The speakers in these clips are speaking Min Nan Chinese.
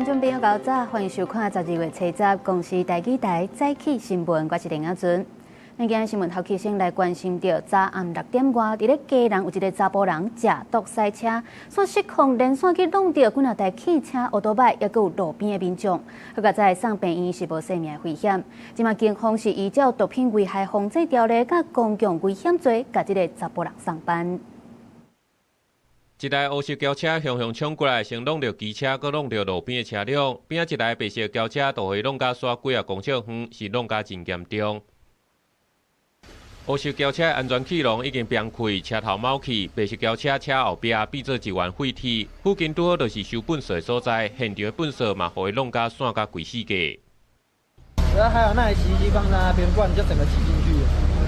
眾朋友早，歡迎收看12月初十公視台語台早起新聞，我是林亞尊。咱今日新聞頭起先來關心著昨暗6點外，佇咧基隆有一个查埔人食毒駛車，煞失控連線去挵著幾若台汽車、歐多擺，抑閣有路邊的民眾，好佳哉送病院是無生命的危險。這馬警方是依照毒品危害防制條例佮公共危險罪，共這个查埔人送辦。一台烏色轎車雄雄衝過來，先挵著機車，閣挵著路邊的車輛。邊仔一台白色轎車就予伊挵甲煞幾仔公尺遠，是挵甲真嚴重。烏色轎車安全氣囊已經崩開，車頭冒去，白色轎車車後壁變做一圓廢鐵。附近拄好就是收糞埽的所在，現場的糞埽嘛，予伊挵甲散甲規世界。然後還有那台洗衣機放在那邊，不然就整個擠進去了。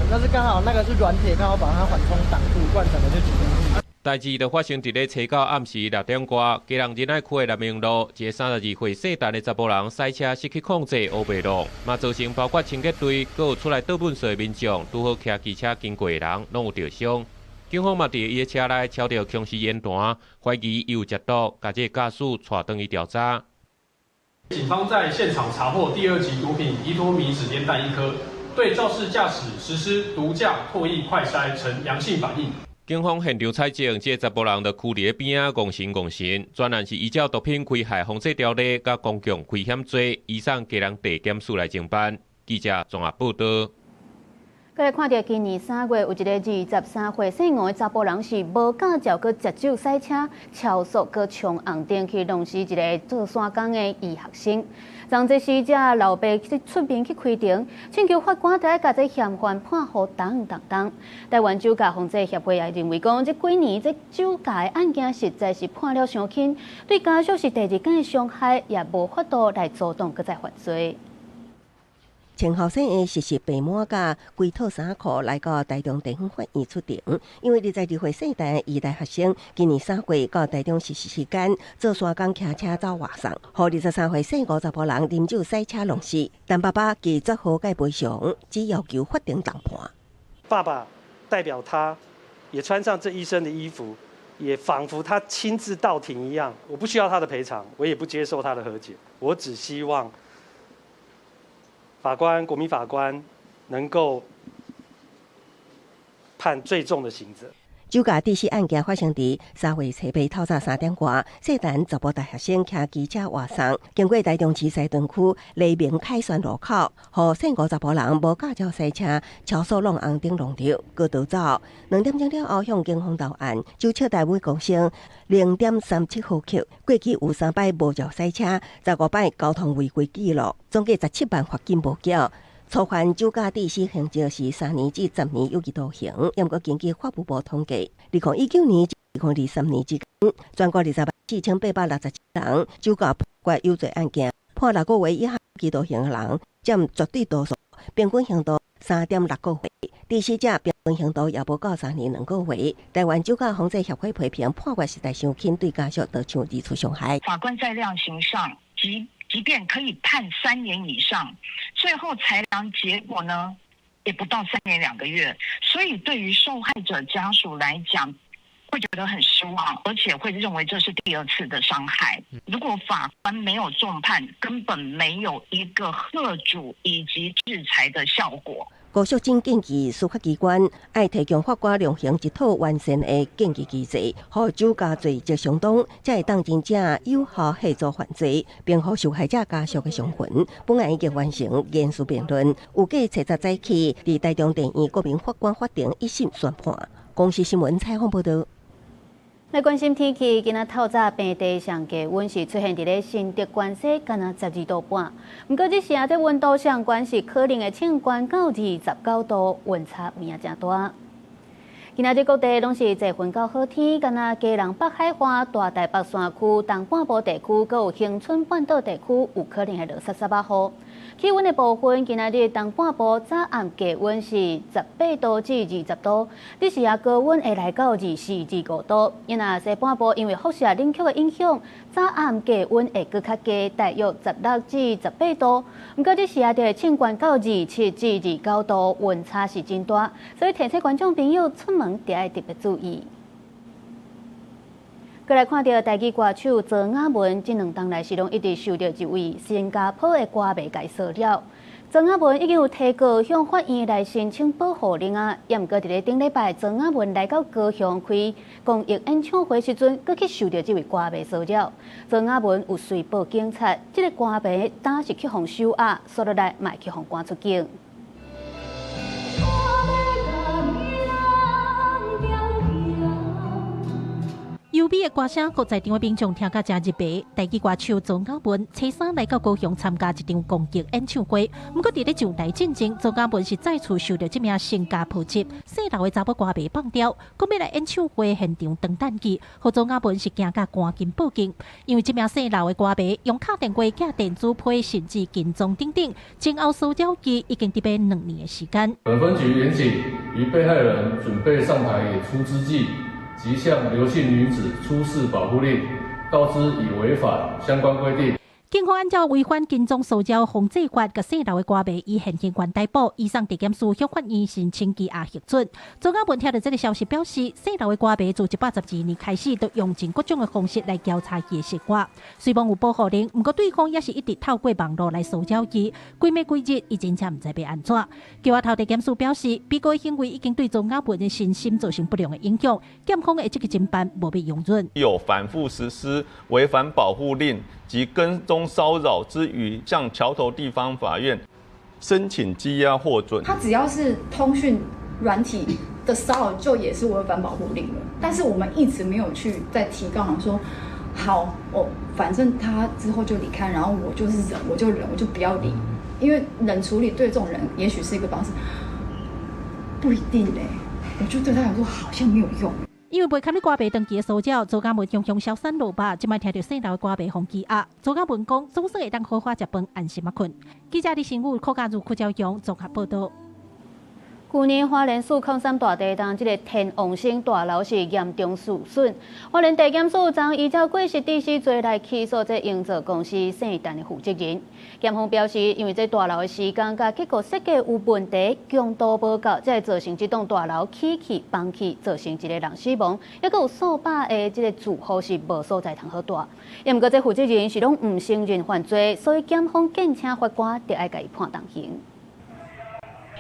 那是剛好那個是軟鐵，剛好把它緩衝擋住，不然整個就擠進去。代誌就發生佇咧初九暗時6點外，基隆仁愛區的南明路，一个32歲姓陳的查埔人駛車失去控制，烏白挵，嘛造成包括清潔隊，閣有出來倒糞埽的民眾，拄好騎機車經過的人，攏有著傷。警方嘛佇伊的車內抄著強勢煙彈，懷疑伊有食毒，共這个駕駛帶轉去調查。警方在現場查獲第二級毒品依托咪酯煙彈一顆，對肇事駕駛實施毒駕唾液快篩呈陽性反應。警方現場採證，這个查埔人就跍佇咧邊仔戇神戇神，專案是依照毒品危害防制條例佮公共危險罪，移送基隆地檢署來偵辦。記者綜合報道。閣來看著今年3月有一个23歲姓吳的查埔人是無駕照閣食酒駛車，超速閣衝紅燈去弄死一个做山工的醫學生。昨這死者老爸去出面去開庭，請求法官著愛共這嫌犯判予重重重。台灣酒駕防制協會也認為講，這幾年這酒駕的案件實在是判了傷輕，對家屬是第二間的傷害，也無法度來阻擋閣再犯罪。穿後生的實習白滿佮規套衫褲來到台中地方法院出庭，因為22歲姓陳醫大學生，今年3月到台中實習期間做山工騎車走外送，予23歲姓吳查埔人啉酒駛車弄死，但爸爸拒絕和解賠償，只要求法庭重判。爸爸代表他，也穿上這醫生的衣服，也仿佛他親自到庭一樣。我不需要他的賠償，我也不接受他的和解，我只希望法官、國民法官能夠判最重的刑責。酒駕致死案件發生佇3月初八透早3點外，姓陳查埔大學生騎機車外送，經過台中市西屯區黎明凱旋路口，予姓吳查埔人無駕照駛車超速挵紅燈挵著，閣逃走。2點鐘了後向警方投案，酒測單位公升0.37毫克，過去有三擺無照駛車，15擺交通違規記錄，總計17萬罰金無繳。初犯酒駕致死刑責是3年至10年有期徒刑，毋過根據法務部統計，2019年至2023年之間，全國204,867人酒駕判決有罪案件，判6個月以下有期徒刑的人佔絕對多數，平均刑度3.6個月。致死者平均刑度也無到3年2個月。台灣酒駕防制協會批評判決實在傷輕，對家屬造成二次傷害。法官在量刑上，即便可以判三年以上，最後裁量結果呢，也不到3年2個月。所以對於受害者家屬來講，會覺得很失望，而且會認為這是第二次的傷害。如果法官沒有重判，根本沒有一個嚇阻以及制裁的效果。郭淑珍建議司法機關愛提供法官量刑一套完善的建議機制，予酒駕罪責相當，才會當真正有效嚇阻犯罪，並予受害者家屬的傷痕。本案已經完成言詞辯論，預計初十早起佇台中地院國民法官法庭一審宣判。公視新聞採訪報導。來關心天氣，今仔透早平地上低溫是出現佇咧新竹關西，敢若12度半。毋過這時啊，這溫度上懸是可能會衝懸到29度，溫差有影誠大。今仔日各地攏是濟雲到好天，敢若基隆北海岸、大台北山區、東半部地區，閣有恆春半島地區，有可能會落澀澀仔雨。氣溫的部分，今仔日東半部早暗低溫是18度至20度，日時啊高溫會來到24、25度。若西半部因為輻射冷卻的影響，早暗低溫會閣較低，大約16至18度。毋過日時啊，就會衝懸到27至29度，溫差是真大，所以提醒觀眾朋友出門著愛特別注意。閣來看著台語歌手曹雅雯，這兩冬來是攏一直受著一位新加坡的歌迷共騷擾。曹雅雯已經有提告向法院來申請保護令啊，也毋過佇咧頂禮拜，曹雅雯來到高雄開公益演唱會時陣，閣去受著這位歌迷騷擾。曹雅雯有隨報警察，這个歌迷當時去予收押，煞落來嘛去予趕出境。優美的歌聲，閣在場的民眾聽甲誠入迷。台語歌手曹雅雯初三來到高雄參加一場公益演唱會，毋過佇咧上台進前，曹雅雯是再次受著這名新加坡籍細路的查某歌迷放刁，講欲來演唱會現場當等伊，予曹雅雯是驚甲趕緊報警，因為這名細路的歌迷用敲電話、寄電子批，甚至跟蹤等等，前後騷擾伊已經得欲2年的時間。本分局員警於被害人準備上台演出之際，即向劉姓女子出示保護令，告知已違反相關規定。警方按照違反跟蹤騷擾防制法，共細路的歌迷以現行犯逮捕，移送地檢署向法院申請羈押核准。曹雅雯聽著這个消息，表示細路的歌迷自112年開始，都用盡各種的方式來調查伊的生活。雖罔有保護令，毋過對方也是一直透過網路來騷擾伊，幾暝幾日，伊真正毋知欲按怎。橋仔頭地檢署表示，被告的行為已經對曹雅雯的身心造成不良的影響，檢方會積極偵辦，無欲容忍。有反覆實施違反保護令及跟蹤騷擾之餘，向橋頭地方法院申請羈押獲准。他只要是通訊軟體的騷擾，就也是違反保護令了。但是我們一直沒有去再提告，說好，我反正他之後就離開，然後我就是忍，我就忍，我就不要理，因為冷處理對這種人也許是一個方式，不一定嘞。我就對他來說好像沒有用。因為袂堪你歌迷長期騷擾，曹雅雯雄雄消散落吧。這擺聽著細路的歌迷予羈押，曹雅雯講總算會當好好食飯，安心仔睏。記者李新武、柯家如、柯昭勇綜合報導。舊年花蓮403大地震，這个天王星大樓是嚴重受損。花蓮地檢署昨依照過失致死罪來起訴這營造公司姓陳的負責人。檢方表示，因為這大樓的施工佮結構設計有問題，強度無夠，才會造成這棟大樓起去崩去，造成一个人死亡，猶閣有數百个這个住戶是無所在通好蹛。也毋過這負責人是攏毋承認犯罪，所以檢方建請法官著愛共伊判重刑。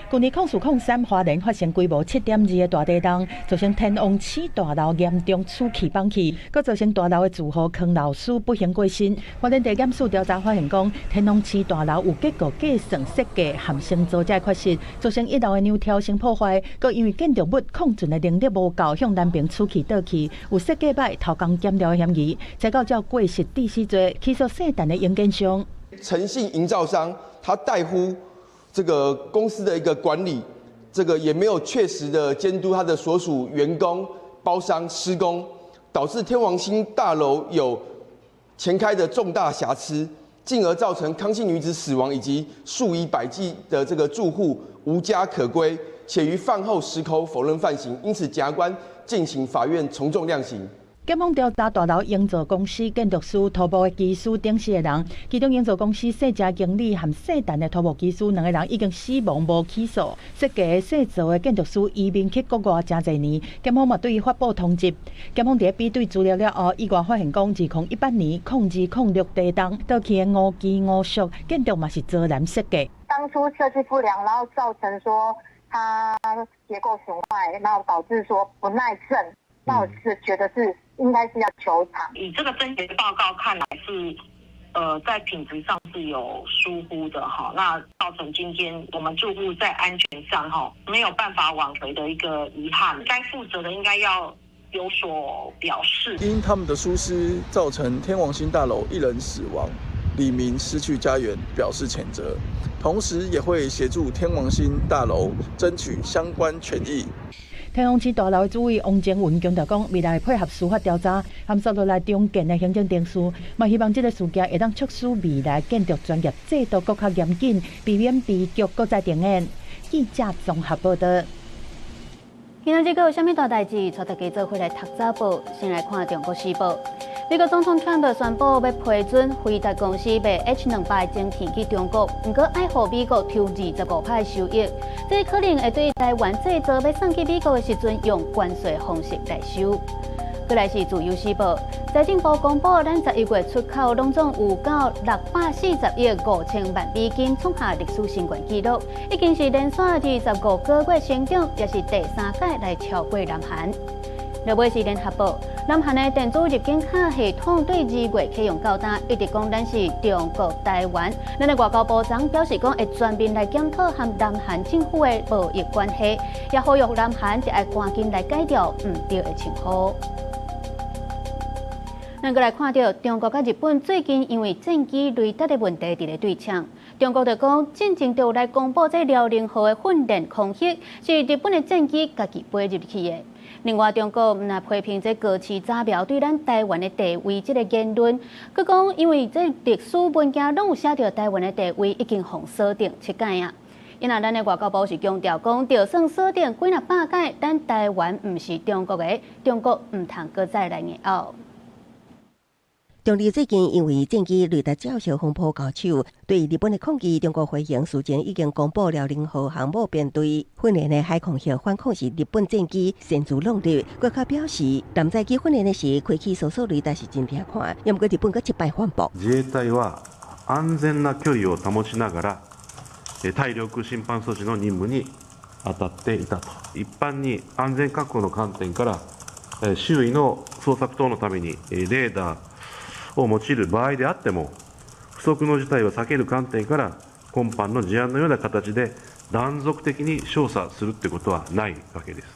舊年0403花蓮發生規模7.2的大地震，造成天王星大樓嚴重鼠去崩去，閣造成大樓的住戶康老師不幸過身。花蓮地檢署調查發現，講天王星大樓有結構計算設計和承造者缺失，造成一樓的梁柱先破壞，閣因為建築物抗震的能力無夠，向南爿鼠去倒去，有設計歹、偷工減料的嫌疑，裁到照過失致死罪起訴姓陳的營建商。誠信營造商，他怠忽這個公司的一個管理，這個也沒有確實的監督他的所屬員工、包商施工，導致天王星大樓有前開的重大瑕疵，進而造成康姓女子死亡以及數以百計的這個住戶無家可歸，且於犯後矢口否認犯行，因此檢察官敬請法院從重量刑。檢方調查大樓營造公司建築師、土木的技師等四個人，其中營造公司姓謝經理和姓陳的土木技師兩個人已經死亡無起訴。設計姓曹的建築師移民去國外誠濟年，檢方嘛對伊發布通緝。檢方佇比對資料了後，意外發現講，2018年0206地震倒去的吳基吳淑建築嘛是遭難設計。當初設計不良，然後造成說它結構損壞，然後導致說不耐震。那我是覺得是應該是要求償。以這個偵結報告看來是，在品質上是有疏忽的哈，那造成今天我們住戶在安全上哈沒有辦法挽回的一個遺憾，該負責的應該要有所表示。因他們的疏失造成天王星大樓一人死亡，里民失去家園，表示譴責，同時也會協助天王星大樓爭取相關權益。天王星大樓的主委王靜文強調講，未來會配合司法調查，含續落來重建的行政程序，嘛希望這个事件會當促使未來建築專業制度閣較嚴謹，避免悲劇閣再重演。記者綜合報導。今仔日閣有啥物大代誌？帶大家做伙來讀早報。先來看《中國時報》。美國總統川普宣布欲批准輝達公司賣 H200晶片去中國，毋過愛予美國抽25%收益。這可能會對台灣製造欲送去美國的時陣用關稅方式來收。閣來是自由時報，財政部公布，咱11月出口攏總有到640億5千萬美金，創下歷史新高紀錄，已經是連續25個月成長，也是第三擺來超過南韓。落尾是聯合報，南韓的電子入境卡系統對2月啟用到今，一直講咱是中國台灣。咱的外交部長表示講，會全面來檢討和南韓政府的貿易關係，也呼籲南韓就愛趕緊來改掉毋對的稱呼。咱閣來看著中國佮日本最近因為戰機雷達的問題佇咧對嗆。中國就講，進前就來公布這遼寧號的訓練空域是日本的戰機家己飛入去的。另外，中國毋但批評這高市早苗對咱台灣的地位這个言論，閣講因為這歷史文件攏有寫著台灣的地位已經予鎖定七擺啊。因為咱的外交部是強調講，就算鎖定幾若百擺，咱台灣毋是中國的，中國毋通閣再來硬拗。中日最近因為戰機雷達照射風波交手，對日本的抗議，中國回應事前已經公布遼寧號航母編隊訓練的海空域反抗是日本戰機擅自弄入。閣較表示，艦載機訓練的時開啟搜索雷達是真聽看，毋過日本閣七擺反駁。自衛隊は安全な距離を保ちながら、対領空侵犯阻止の任務に當たっていたと。一般に安全確保の観點から周囲の捜索等のためにレーダーを用いる場合であっても、不測の事態を避ける観點から今般の事案のような形で斷続的に照射するってことはないわけです。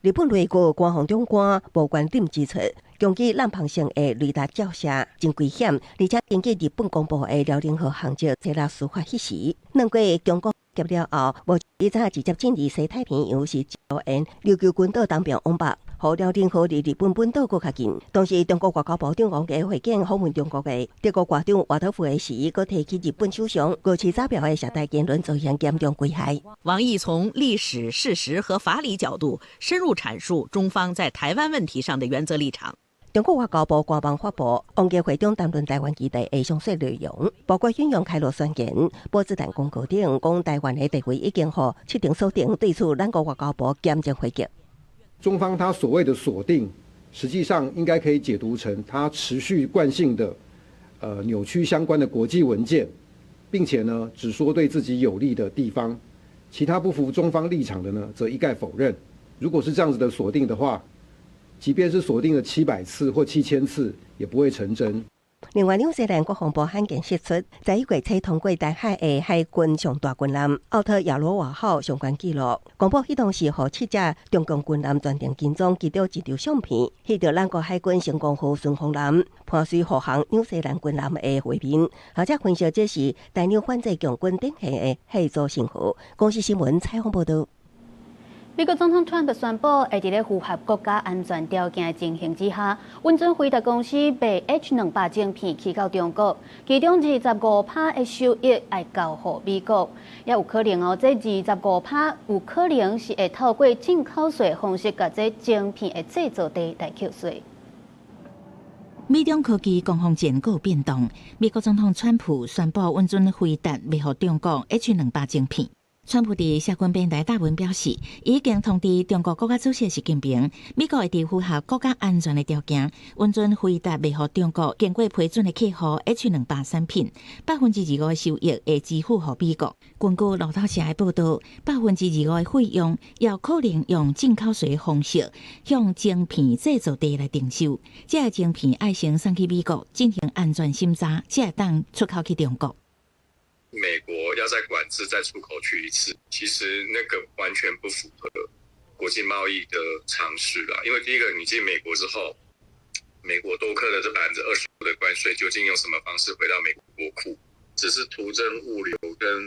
日本內閣官房長官無觀點指出，攻擊南方性的雷達照射真危險，而且根據日本公布的遼寧號航跡這啦事發彼時，兩國中國夾了後，無以早直接進入西太平洋是礁沿琉球群島東邊往北，予遼寧號離日本本島閣較近。當時中國外交部長王毅會見訪問中國的德國外長沃德福的時，閣提起日本首相高市早苗的涉台言論造成嚴重危害。王毅從歷史事實和法理角度深入闡述中方在台灣問題上的原則立場。中國外交部官網發布，王毅會中談論台灣議題的詳細內容，包括引用開羅宣言、波茨坦公告等，講台灣的地位已經予七成鎖定。對此，咱國外交部嚴正回擊。中方他所謂的鎖定，實際上應該可以解讀成他持續慣性的，扭曲相關的國際文件，並且呢，只說對自己有利的地方，其他不符中方立場的呢，則一概否認。如果是這樣子的鎖定的話，即便是鎖定了700次或7000次，也不會成真。另外，紐西蘭國防部罕見釋出，11月初通過台海的海軍上大軍艦奧特亞羅瓦號相關記錄，公布彼當時予七隻中共軍艦全程跟蹤，其中一張相片，翕著咱國海軍成功號順風艦伴隨護航紐西蘭軍艦的畫面，學者分析這是台紐反制共軍典型的合作信號。公視新聞採訪報導。美國總統川普宣布，會佇咧符合國家安全條件的情形之下，允准輝達公司賣 H200晶片去到中國，其中25趴的收益愛交予美國，也有可能哦，這二十五趴有可能是會透過進口稅方式，共這晶片的製造地來扣稅。美中科技攻防戰閣有變動，美國總統川普宣布允准輝達賣予中國 H200晶片。川普佇社群平台貼文表示，已經通知中國國家主席習近平，美國會佇符合國家安全的條件，允准輝達賣予中國經過批准的客戶 H200產品，25%的收益會支付予美國。根據路透社的報道，25%的費用有可能用進口稅方式向晶片製造地來徵收，這个晶片愛先送去美國進行安全審查，才會當出口去中國。美國要再管制再出口去一次，其實那個完全不符合國際貿易的常識啦。因為第一個，你進美國之後，美國多課的這25%的關稅，究竟用什麼方式回到美國國庫？只是徒增物流跟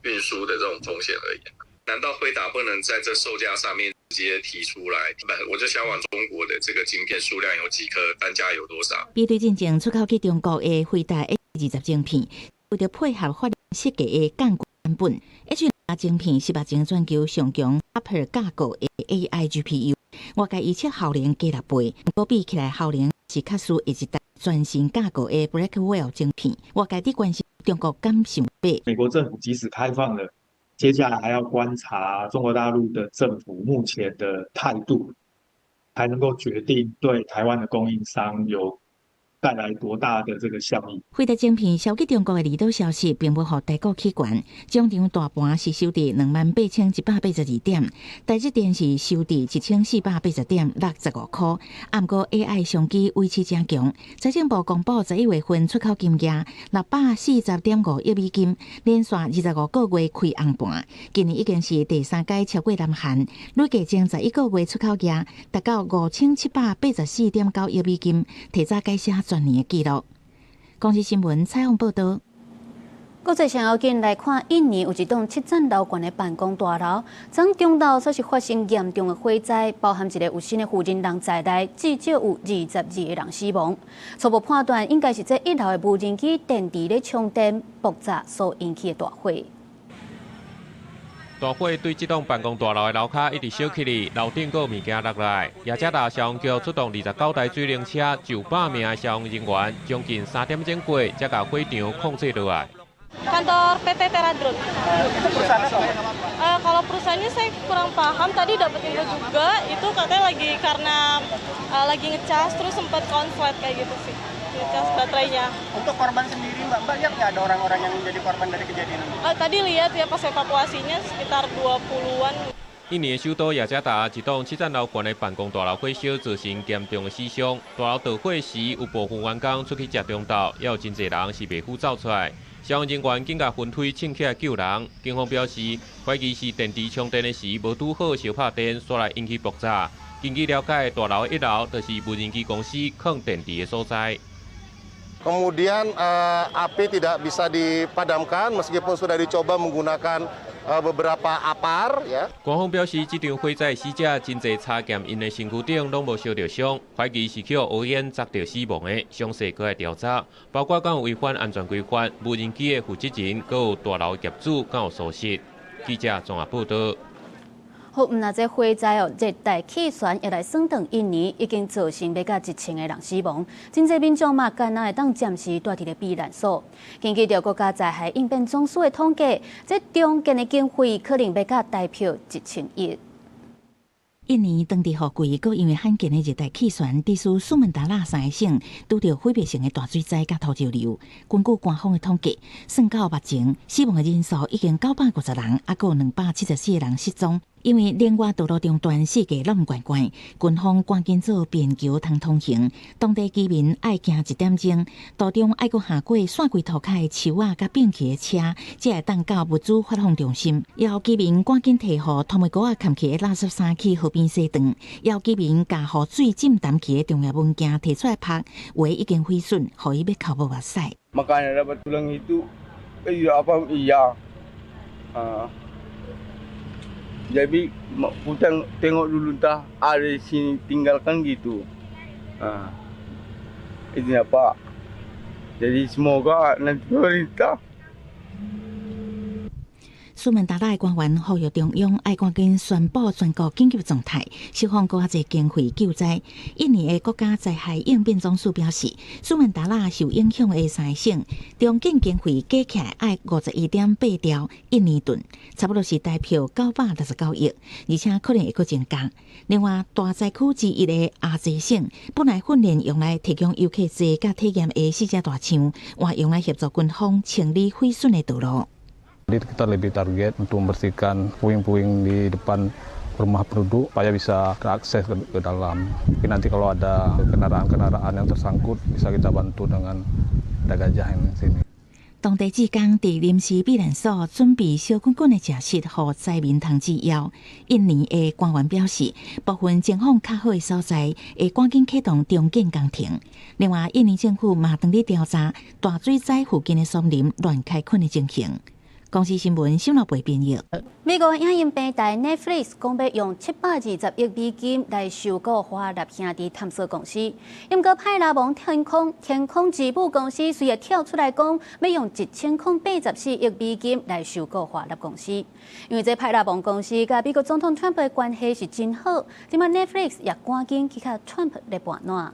運輸的這種風險而已。難道輝達不能在這售價上面直接提出來？我就銷往中國的這個晶片數量有幾顆，單價有多少？比對進前出口去中國的輝達 H20晶片，為著配合法令設計的降價版本，H200晶片是目前全球上強 Hopper 架構的 AI GPU，外界預測效能加6倍，毋過比起來效能是較輸一代全新架構的 Blackwell 晶片。外界佇關心中國敢想買。美國政府即使開放了，接下來還要觀察中國大陸的政府目前的態度。才能夠決定對台灣的供應商有帶來多大的這個效益。輝達晶片銷去中國的利多消息，並無予台股起懸，終場大盤是收佇28,182點，台積電是收佇1480.65塊。毋過 AI 商機維持誠強，財政部公布11月份出口金額640.5億美金，連續25個月開紅盤，今年已經是第三擺超過南韓，累計前11個月出口額達到5784.9億美金，提早改寫全年的紀錄。公視新聞採訪報導。國際上要緊來看，印尼有一棟七層樓懸的辦公大樓，昨中晝煞是發生嚴重的火災，包含一个有身的負責人在內，至少有22個人死亡。初步判斷應該是這一樓的無人機電池咧充電爆炸所引起的大火。大火對這棟辦公大樓的樓跤一直燒起來，樓頂閣有物件落來。雅加達消防局出動29台水冷車，900名的消防人員，將近3點鐘過，才共火場控制落來。 Kantor PT Terra Drone. Kalau perusahaannya saya kurang paham. Tadi dapat info juga itu katanya lagi karena lagi ngecas terus sempat konslet kayak gitu sih. Ngecas baterainya. Untuk korban sendiri, Mbak, Mbak lihat nggak ada orang-orang yang menjadi korban dari kejadian ini? Tadi lihat ya pas evakuasinya sekitar 20-an. 印尼首都雅加達一棟七層樓懸的辦公大樓火燒，造成嚴重的死傷。大樓著火時，有部分員工出去食中晝，也有真濟人是袂赴走出來。消防人員緊共雲梯衝起來救人。警方表示，懷疑是電池充電的時無拄好相拍電，煞來引起爆炸。根據了解，大樓一樓就是無人機公司囥電池的所在。 Kemudian api tidak bisa dipadamkan meskipun sudah dicoba menggunakan beberapa apar ya. 官方表示，這場火災死者真濟查驗𪜶的身軀頂攏無燒著傷，懷疑是予烏煙砸著死亡的。詳細閣來調查，包括敢有違反安全規範、無人機的負責人，閣有大樓業主敢有疏失。記者綜合報導。好，毋但這火災哦，熱帶氣旋也來算轉印尼，已經造成欲到1000個人死亡，真濟民眾嘛，干焦會當暫時蹛佇咧避難所。根據著國家災害應變總署的統計，這重建的經費可能欲到台票1000億。印尼當地雨季，閣因為罕見的熱帶氣旋，致使蘇門答臘三個省拄著毀滅性的大水災佮土石流。根據官方的統計，算到目前死亡的人數已經950人，猶閣有274個人失蹤。因為另外道路中斷，四界攏關關，軍方趕緊做便橋通通行。當地居民愛行一點鐘，途中愛閣行過散規塗跤的樹仔佮變去的車，才會當到物資發放中心。要居民趕緊提予塗煤膏仔崁去的垃圾衫去河邊洗浣。要居民共雨水浸澹去的重要文件提出來曝，有的已經毀損，予伊欲哭無目屎。 Makanya dapat tulang itu, iya apa iya. Ah. Jadi hutang tengok dulu entah ada di sini tinggalkan gitu. Ah. Ini apa? Jadi semoga nanti pemerintah 蘇門答臘的官員呼籲中央愛趕緊宣布全國緊急狀態，釋放閣較濟經費救災。印尼的國家災害應變總署表示，蘇門答臘受影響的三個省，重建經費加起來愛51.8兆印尼盾，差不多是台票969億，而且可能會閣增加。另外，大災區之一的阿齊省，本來訓練用來提供遊客坐佮體驗的四隻大象，換用來協助軍方清理毀損的道路。 Jadi kita lebih target untuk membersihkan puing-puing di depan rumah penduduk supaya bisa terakses ke dalam. Mungkin nanti kalau ada kendaraan-kendaraan yang tersangkut bisa kita bantu dengan ada gajah ini sini. 當地志工佇臨時避難所準備燒滾滾的食食，予災民通止枵。印尼的官員表示，部分情況較好的所在會趕緊啟動重建工程。另外，印尼政府嘛正佇調查大水災附近的松林亂開墾的情形。公視新聞新聞部編譯。美國影音平台 Netflix 講欲用720億美金來收購華納兄弟探索公司，毋過派拉蒙天空之母公司隨也跳出來講，欲用1084億美金來收購華納公司。因為這派拉蒙公司佮美國總統川普的關係是真好，這擺 Netflix 也趕緊去共川普來盤撋。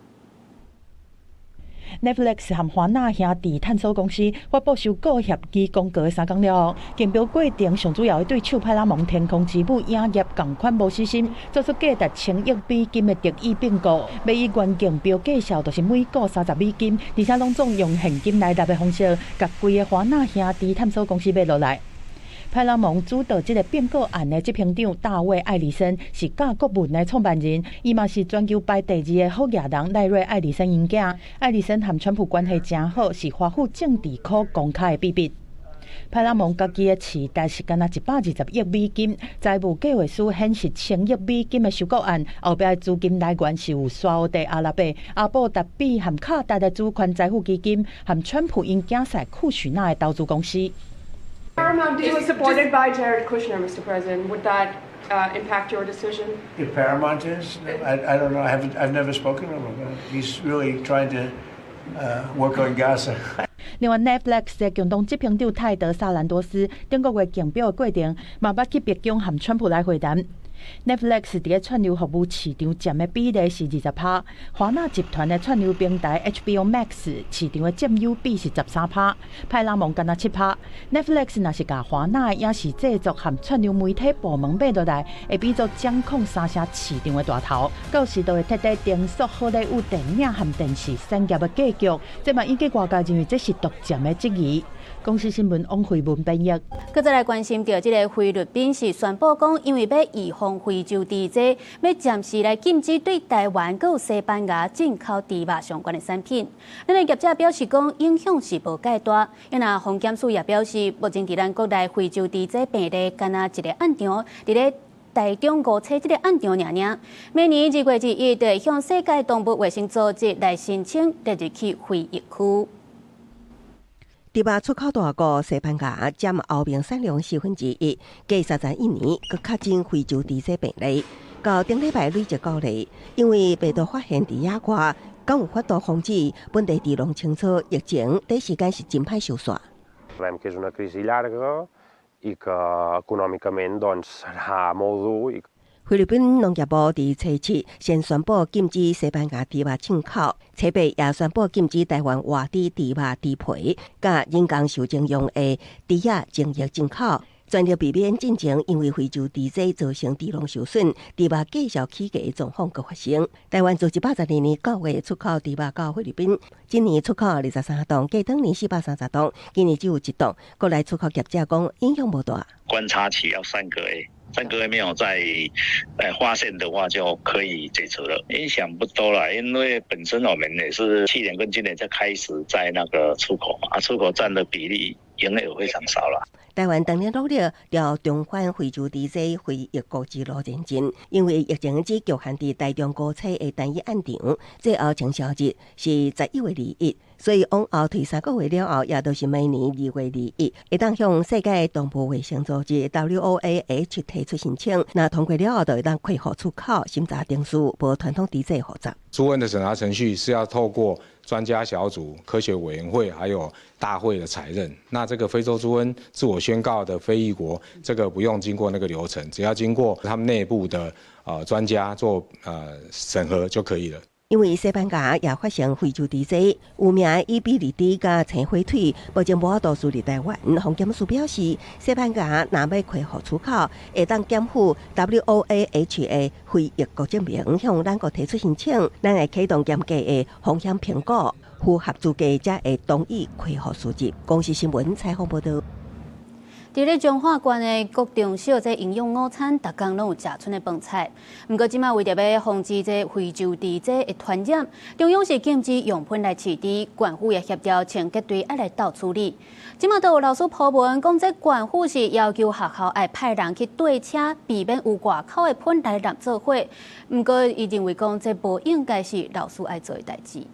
Netflix 和華納兄弟探索公司發布收購協議公告的三工了後，競標過程上主要的對手派拉蒙天空之母影業仝款無死心，做出價值千億美金的特意併購，欲以原競標價數就是每股30美金，而且攏總用現金來納的方式，共規个華納兄弟探索公司買落來。派拉蒙主導這个併購案的執行長大衛艾里森是甲國文的創辦人，伊嘛是全球排第二的好額人賴瑞艾里森𪜶囝。艾里森和川普關係誠好，是華府政治可公開的秘密。派拉蒙家己的市值是干焦120億美金，財務計劃書顯示千億美金的收購案，後壁的資金來源是有沙烏地阿拉伯、阿布達比和卡達的主權財富基金，和川普𪜶囝婿庫許納的投資公司。 Paramount deal is supported by Jared Kushner, Mr. President. Would that impact your decision? If Paramount is, I don't know. I haven't. I've never spoken to him. He's really trying to work on Gaza. 另外，Netflix 的共同執行長泰德·薩蘭多斯頂個月競標的過程，嘛捌去白宮和川普來會談。Netflix 佇咧串流服務市場佔的比例是20%，華納集團的串流平台 HBO Max 市場的佔有比是13%，派拉蒙干焦7%。Netflix 若是共華納的影視製作和串流媒體部門買落來，會變做掌控三成市場的大頭，到時就會徹底重塑好萊塢電影和電視產業的格局。這嘛引起外界認為這是獨佔的質疑。公視新聞王慧文編譯。閣再來關心著這个菲律賓是宣布講，因為欲預防非洲豬瘟，欲暫時來禁止對台灣閣有西班牙進口豬肉相關的產品。咱的業者表示講，影響是無蓋大。若防檢署也表示，目前佇咱國內非洲豬瘟病例干焦一个案場，佇咧台中五車這个案場爾爾。明年2月21日，就會向世界動物衛生組織來申請列入去非疫區。豬肉出口大國西班牙佔歐盟產量1/4，過31年，閣確診非洲豬瘟病例，到頂禮拜累積九例，因為病毒發現佇野外，敢有法度防止本地豬農清楚疫情，短時間是真歹收煞。 Sabem que és una crisi llarga i que econòmicament doncs serà molt dur i 菲律賓農業部佇初七先宣布禁止西班牙豬肉進口，初八也宣布禁止台灣活豬豬肉、豬皮，佮人工受精用的豬仔精液進口，全力避免進前因為非洲豬瘟造成豬農受損、豬肉價數起價的狀況閣發生。台灣自112年9月出口豬肉到菲律賓，今年出口23噸，過當年430噸，今年只有1噸。國內出口業者講影響無大。觀察期要三個月。3個月沒有再發現的話，就可以解除了。影響不多啦，因為本身我們也是去年跟今年才開始在那個出口嘛，出口佔的比例營業額非常少啦。台灣當年努力朝重返非洲豬瘟非疫國之路前進，因為疫情只局限佇台中五車的單一案場，最後清消日是11月21，所以往後推3個月了後，也就是明年2月21，會當向世界動物衛生組織 WOAH 提出申請，若通過了後，就會當恢復出口審查程序，無傳統豬瘟複雜。豬瘟的審查程序是要透過專家小組、科學委員會還有大會的採認。那這個非洲豬瘟自我宣告的非疫國，這個不用經過那個流程，只要經過他們內部的專家做審核就可以了。因為西班牙也發生非洲豬瘟，有名的伊比利豬佮青火腿，目前無法度輸入台灣。防檢署表示，西班牙若欲恢復出口，會當檢附 WOAH 的非疫國證明，向咱國提出申請，咱會啟動嚴格的風險評估，符合資格才會同意恢復輸入。公視新聞採訪報導。佇咧彰化縣的國中小這營養午餐，逐工攏有食賰的飯菜。毋過這馬為著欲防止這非洲豬瘟的傳染，中央是禁止用噴來飼豬，縣府也協調清潔隊愛來鬥處理。這馬都有老師 po 文講，這縣府是要求學校愛派人去綴車，避免有外口的噴來湳做伙。毋過伊認為講，這無應該是老師愛做的代誌。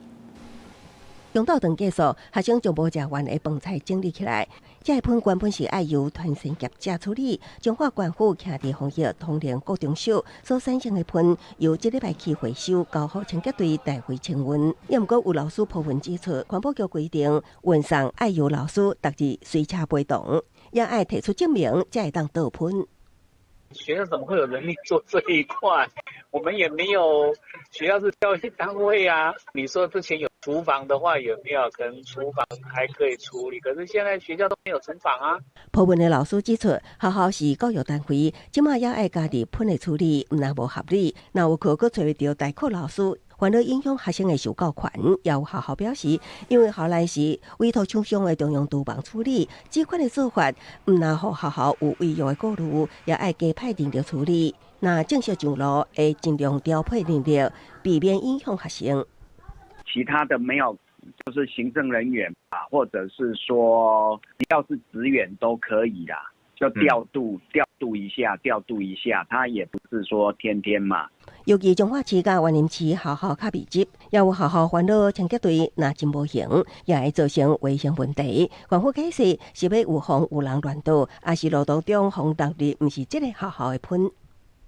中晝頓結束，學生將無食完的飯菜整理起來。這個噴原本是愛由團膳業者處理，彰化縣府徛佇防疫統聯國中小所產生的噴，由這禮拜起回收，交予清潔隊帶回清運。也毋過有老師 po 文指出，環保局規定運送愛由老師逐日隨車陪同，也愛提出證明，才會當倒噴。學校怎麼會有能力做這一塊？我們也沒有，學校是教育單位啊。你說之前有廚房的話有沒有可能廚房還可以處理？可是現在學校都沒有廚房啊。部分的老師指出，學校是教育單位，這馬也愛加入糞的處理，毋但無合理，若有課閣揣袂著代課老師，煩惱影響學生的受教權。也有學校表示，因為校內是委託廠商的中央廚房處理，這款的做法，毋但予學校有違約的顧慮，也愛加派人力處理。若正式上路，會盡量調配人力，避免影響學生。其他的沒有，就是行政人員啊，或者是說只要是職員都可以啦，就調度調度一下，調度一下，他也不是說天天嘛。尤其彰化市佮雲林市學校較密集，也有學校煩惱清潔隊若真無閒，也會造成衛生問題。縣府解釋是欲預防有人亂倒，抑是路途中予落入毋是這个學校的糞。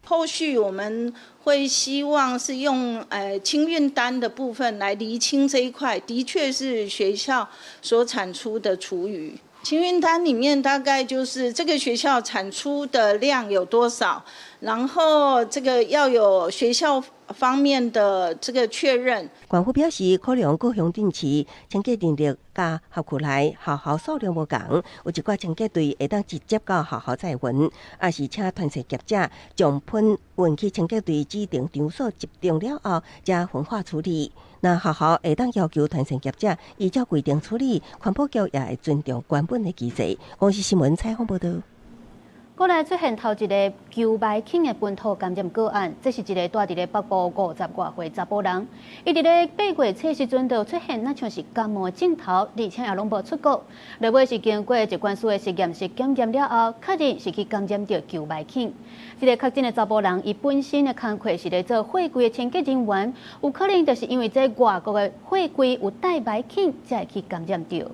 後續我們會希望是用清運單的部分來釐清這一塊，的確是學校所產出的廚餘。清運單裡面大概就是這個學校產出的量有多少，然後這個要有學校方面的這個確認。縣府表示，考量各鄉鎮市清潔人力佮轄區內學校數量無仝，有一寡清潔隊會當直接到學校載運，抑是請團體業者將糞運去清潔隊指定場所集中了後，才焚化處理。若學校會當要求團體業者依照規定處理，環保局也會尊重原本的機制。公視新聞採訪報導。閣來出現頭一个球蠆菌的本土感染個案，這是一个蹛佇咧北部50外歲查埔人，伊佇咧8月初時陣就出現若像是感冒的症頭，而且也攏無出國。落尾是經過疾管署的實驗室檢驗了後，確認是去感染著球蠆菌。這个確診的查埔人，伊本身的工課是咧做貨櫃的清潔人員，有可能就是因為這外國的貨櫃有帶蠆菌，才會去感染著。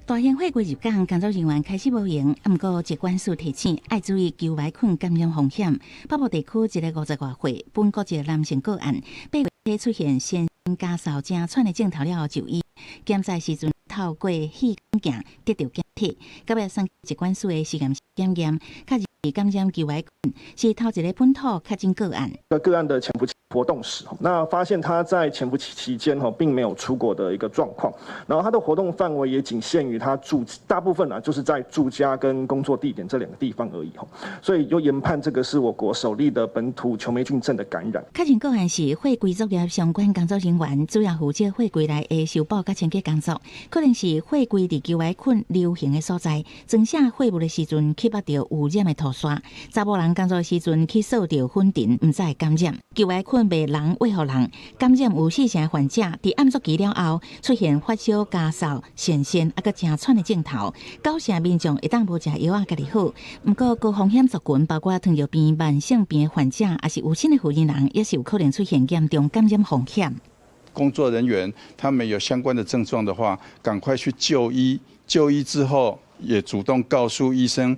大型貨櫃入港，工作人員開始無閒，毋過疾管署提醒愛注意球蠆菌感染風險。北部地區一个50外歲本國籍男性個案，8月出現先咳嗽、誠喘的症頭了後就醫，檢查時陣透過氣管鏡得著檢體，到尾送疾管署的實驗室檢驗，確認感染球蠆菌，是頭一个本土確診個案。個案的潛伏期活動史，那發現他在潛伏期期間並沒有出國的一個狀況，然後他的活動範圍也僅限於他住，大部分呢就是在住家跟工作地點這兩個地方而已，所以就研判這個是我國首例的本土球霉菌症的感染。確診個案是貨櫃作業相關工作人員，主要負責貨櫃內的修補佮清潔工作，可能是貨櫃佇球蠆菌流行的所在，裝卸貨物的時陣去縛著有染的塗刷，查埔人工作時陣去掃著粉塵，毋知會感染球蠆菌。袂人餵予人感染有四成患者，佇暗作期了後出現發燒、咳嗽、痫痫抑閣誠喘的症頭，9成民眾會當無食藥仔家己好。毋過高風險族群，包括糖尿病、慢性病患者，抑是有身的婦人，也是有可能出現嚴重感染風險。工作人員他們有相關的症狀的話，趕快去就醫。就醫之後，也主動告訴醫生，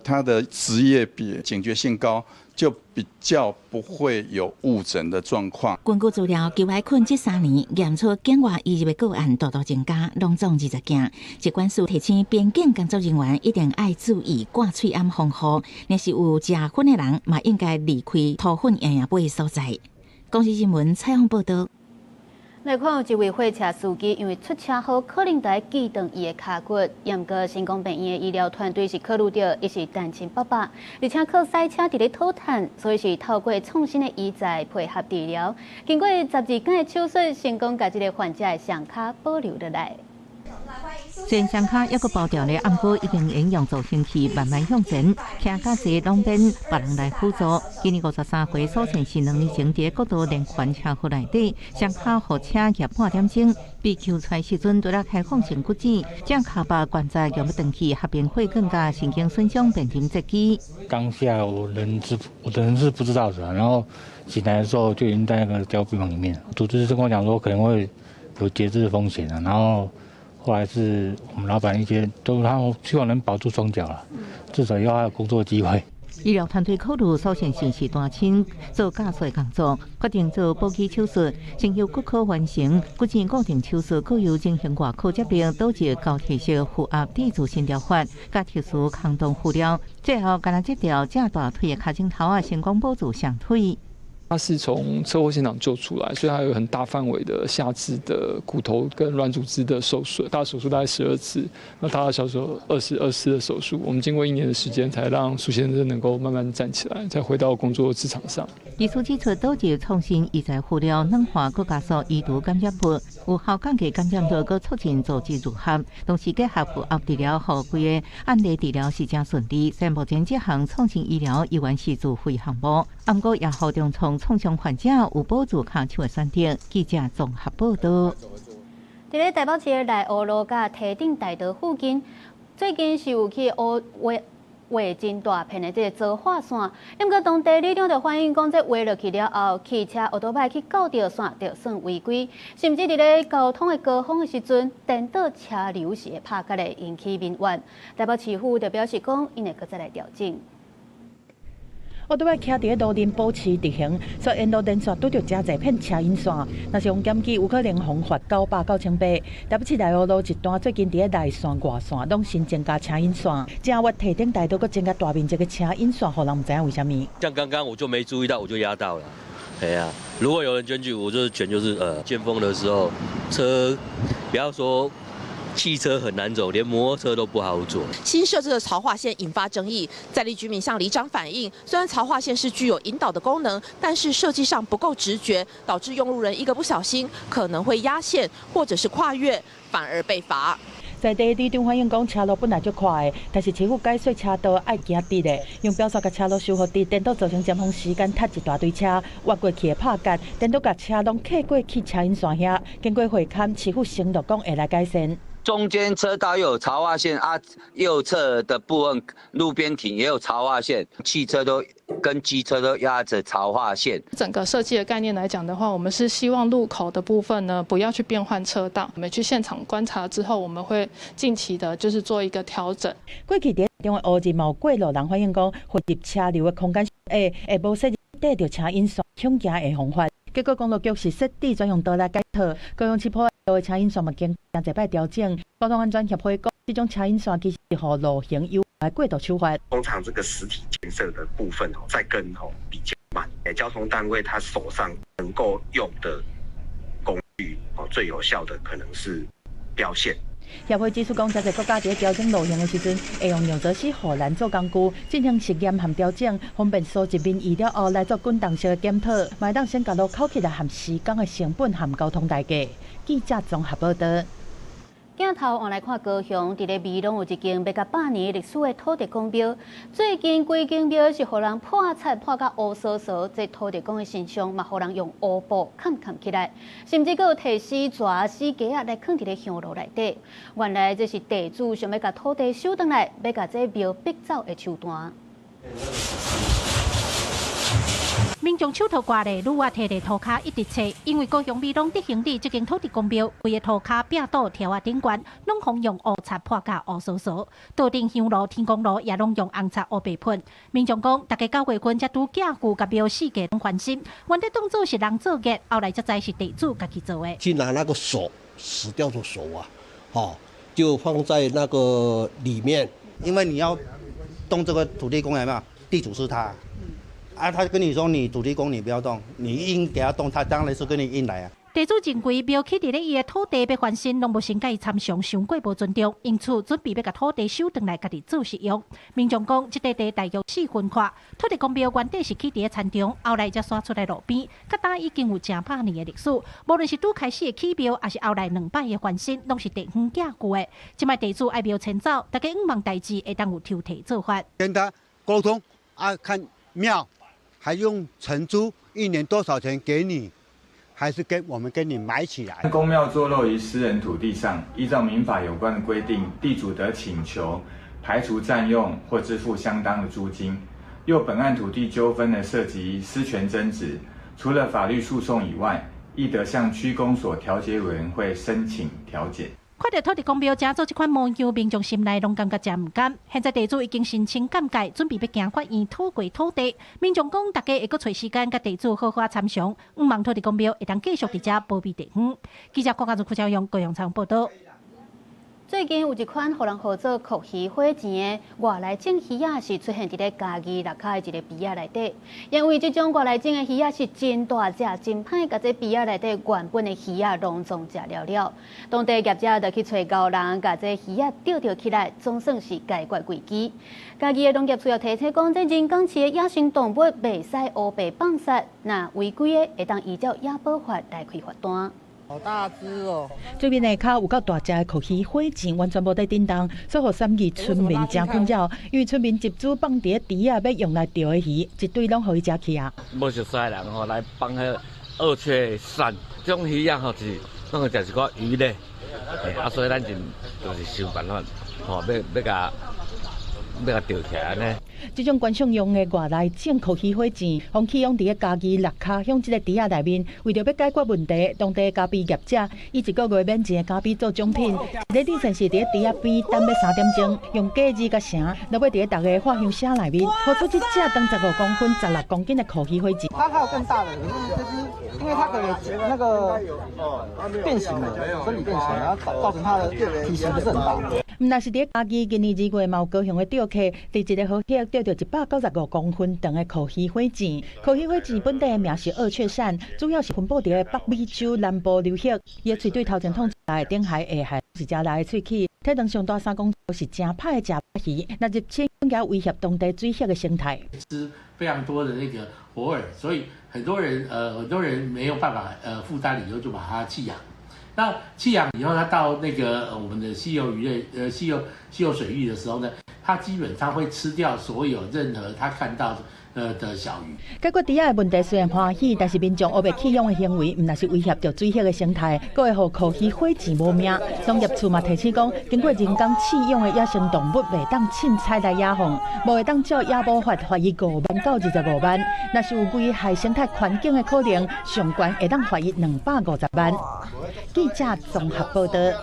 他的職業比警覺性高，就比較不會有誤診的狀況。根據資料，球蠆菌這3年驗出境外移入的個案大大增加，攏總20件。疾管署提醒邊境工作人員一定愛注意掛喙罨防護，若是有食糞的人，嘛應該離開塗糞掖掖尾的所在。公視新聞採訪報導。來看有一位貨車司機，因為出車禍，可能佇鋸斷伊的跤骨。毋過成功病院的醫療團隊是考慮著伊是單親爸爸，而且靠賽車佇咧討趁，所以是透過創新的醫材配合治療。經過12工的手術，成功共這个患者的雙跤保留落來。雖然雙跤猶閣包著咧，毋過已經用助行器慢慢向前，騎甲坐攏免別人來輔助。今年53歲，所前是2年前佇國道連環車禍內底，雙跤予車軋半點鐘，被救出來時陣，拄才開放性骨折，正跤腹關節用欲斷去，合併血管佮神經損傷，變成截肢。當下我的人是不知道的，然後醒來的時候就已經在那個加護病房裡面。主治醫生跟我講說可能會有截肢的風險啊，然後。後來是我們老闆一些都，他希望能保住雙腳啦，至少要還有工作機會。醫療團隊考慮首先是單親做教授工作，決定做保肢手術，先由骨科完成骨折固定手術，閣由整形外科接力導入膠體式負壓支持新療法，佮特殊抗凍敷料，最後干焦這條正大腿的跤蹛頭仔，成功保住雙腿。他是從車禍現場救出來，所以他有很大範圍的下肢的骨頭跟軟組織的受損。大手術大概12次，那大大小小22次的手術，我們經過一年的時間，才讓蘇先生能夠慢慢站起來，再回到工作職場上。醫師指出，導入創新醫材輔料軟化，閣加速移除感染物，有效降低感染率，閣促進組織愈合。同時結合負壓治療，予規个案例治療是誠順利。雖然目前這項創新醫療猶原是自費項目，毋過也予重創創傷患者有保住跤手的選擇。記者綜合報道。佇咧台北市的內湖路佮堤頂大道附近，最近是有去烏畫畫真大片的這个槽化線，毋過當地里長就反映講，這畫落去了後，汽車、歐多擺去到著線就算違規，甚至佇咧交通的高峰的時陣，顛倒車流是會拍結的，引起民怨。台北市府就表示講，𪜶會閣再來調整。歐多擺徛佇咧路頂保持直行，所以沿路連續拄著誠濟片車引線，若是予檢舉，有可能予罰900到1800。台北市內湖路一段最近佇咧內線、外線攏新增加車引線，正月堤頂大道閣增加大面積的車引線，予人毋知影為啥物。像剛剛我就沒注意到，我就壓到了。哎呀，如果有人檢舉，我就檢就是尖峰的時候，車不要說。汽車很難走，連摩托車都不好走。新設置的槽化線引發爭議，在地居民向里長反映，雖然槽化線是具有引導的功能，但是設計上不夠直覺，導致用路人一個不小心可能會壓線或者是跨越，反而被罰。在地里長反映講，車路本來就寬的，但是市府改說車道愛行直的，用標線共車路修予直，顛倒造成尖峰時間塞一大堆車，越過去會拍結，顛倒共車攏客過去車引線遐。經過會勘，市府承諾講會來改善。中間車道又有槽化線啊，右側的部分路邊停也有槽化線，汽車都跟機車都壓着槽化線。整個設計的概念來講的話，我們是希望路口的部分呢，不要去變換車道。我們去現場觀察之後，我們會近期的，就是做一個調整。過去佇中的烏日嘛有過路人反映講，匯入車流的空間會會無設綴著車引線，恐驚會予罰。結果公路局是設置專用道來解套，高雄市埔路的車引線嘛經誠濟擺調整。交通安全協會講，這種車引線其實是予路行優來過度處罰。通常這個實體建設的部分哦，在跟吼比較慢。交通單位他手上能夠用的工具哦，最有效的可能是標線。協會指出講，誠濟國家佇咧調整路型的時陣，會用紐澤西護欄做工具進行實驗和調整，方便收集民意了後來做滾動式的檢討，嘛會當先共路口起來和時工的成本和交通代價。記者綜合報道。鏡頭換來看高雄，佇咧美濃有一間欲共100年歷史的土地公廟。最近規間廟是予人潑漆潑甲烏趖趖，這土地公的神像嘛，予人用烏布崁崁起來，甚至閣有提死蛇、死雞仔來囥佇咧香爐內底。原來這是地主想欲共土地收轉來，欲共這廟逼走的手段。民眾手頭掛咧，女仔提咧塗跤一直揣，因為高雄美濃德興里這間土地公廟，規個塗跤壁倒柱仔頂懸，攏予用烏漆潑甲烏趖趖，桌頂香爐、天公爐也攏用紅漆烏白噴。民眾講，逐家9月份才拄寄舊共廟四界攏翻新，原底當做是人做孽，後來才知是地主家己做的。去拿那個手死掉的手啊，哦，就放在那個裡面，因為你要動這個土地公，有沒有？地主是他。啊，他跟你說你土地公你不要動，你硬給他動，他當然是跟你硬來啊。地主認為廟起佇咧伊的土地欲翻新，攏無先共伊參詳，傷過無尊重，因此準備欲共土地收轉來，家己做使用。民眾講，這塊地大約4分闊，土地公廟原底是起佇咧田中，後來才徙出來路邊，佮今已經有成百年的歷史。無論是拄開始的起廟，抑是後來兩擺的翻新，攏是地方寄舊的。這擺地主愛廟遷走，大家向望代誌會當有抽提做法。跟他溝通啊，看廟還用承租，一年多少錢給你？還是跟我們跟你買起來？公廟坐落於私人土地上，依照民法有關的規定，地主得請求排除佔用或支付相當的租金。又本案土地糾紛呢，涉及私權爭執，除了法律訴訟以外，亦得向區公所調解委員會申請調解。看著土地公廟這做這款模樣，民眾心內攏感覺誠毋甘。現在地主已經申請鑑界，準備欲行法院討回土地。民眾講，大家會閣揣時間共地主好好參詳，向望土地公廟會當繼續佇遮保庇地方。記者郭家如、郭昭勇高雄採訪報道。最近有一款予人號做蛞蝓火箭的外來種魚仔，是出現佇咧嘉義六跤的一个埤仔內底。因為這種外來種的魚仔是真大隻、真歹，共這埤仔內底原本的魚仔攏總食了了。當地業者就去揣高人，共這魚仔釣釣起來，總算是解決危機。嘉義的農業處又提醒講，這人工飼的野生動物袂使烏白放殺，若違規的會當依照野保法來開罰單。好大隻哦！水面下跤有夠大隻的蛞蝓火箭，完全無佇振動，所以予三義村民誠困擾。因為村民集資放佇咧池仔，欲用來釣的魚，一堆攏予伊食去啊！無熟似的人吼來放彼鱷雀鱔，這種魚仔吼是攏會食一寡魚類，啊，所以咱就是想辦法吼，欲共釣起來按呢。這種觀賞用的外來種蛞蝓火箭，予棄養佇咧嘉義六跤鄉這个池仔內面，為著欲解決問題，當地咖啡業者以一個月免錢的咖啡做獎品，一个女戰士佇咧池仔邊等欲3點鐘，用計字佮繩，落尾佇咧逐个畫香車內面，孵出這隻長15公分、16公斤的蛞蝓火箭。它還有更大的，可是這隻，因為它可能那個變形了，身體變形，然後造成它的體型不是很大。毋但是佇咧嘉義，今年2月嘛有高雄的釣客，佇一个河溪釣著195公分長的蛞蝓火箭。蛞蝓火箭本底的名是鱷雀鱔，主要是分布佇咧北美洲南部流域。伊的喙對頭前挵出來，頂頦下頦是誠利的喙齒，體長上大3公尺，是誠歹的食魚。若入侵更加威脅當地水域的生態。吃非常多的那個活饵，所以很多人沒有辦法負擔，以後就把它棄養。那棄養以後，它到那個我們的溪流魚類，溪流水域的時候呢，它基本上會吃掉所有任何它看到的小魚。解決池仔的問題雖然歡喜，但是民眾烏白棄養的行為，毋但是威脅著水域的生態，閣會予蛞蝓火箭無命。農業處嘛提醒講，經過人工飼養的野生動物袂當凊彩來野放，無會當照野保法罰伊5萬到25萬。若是有危害生態環境的可能，上懸會當罰伊250萬。記者綜合報導。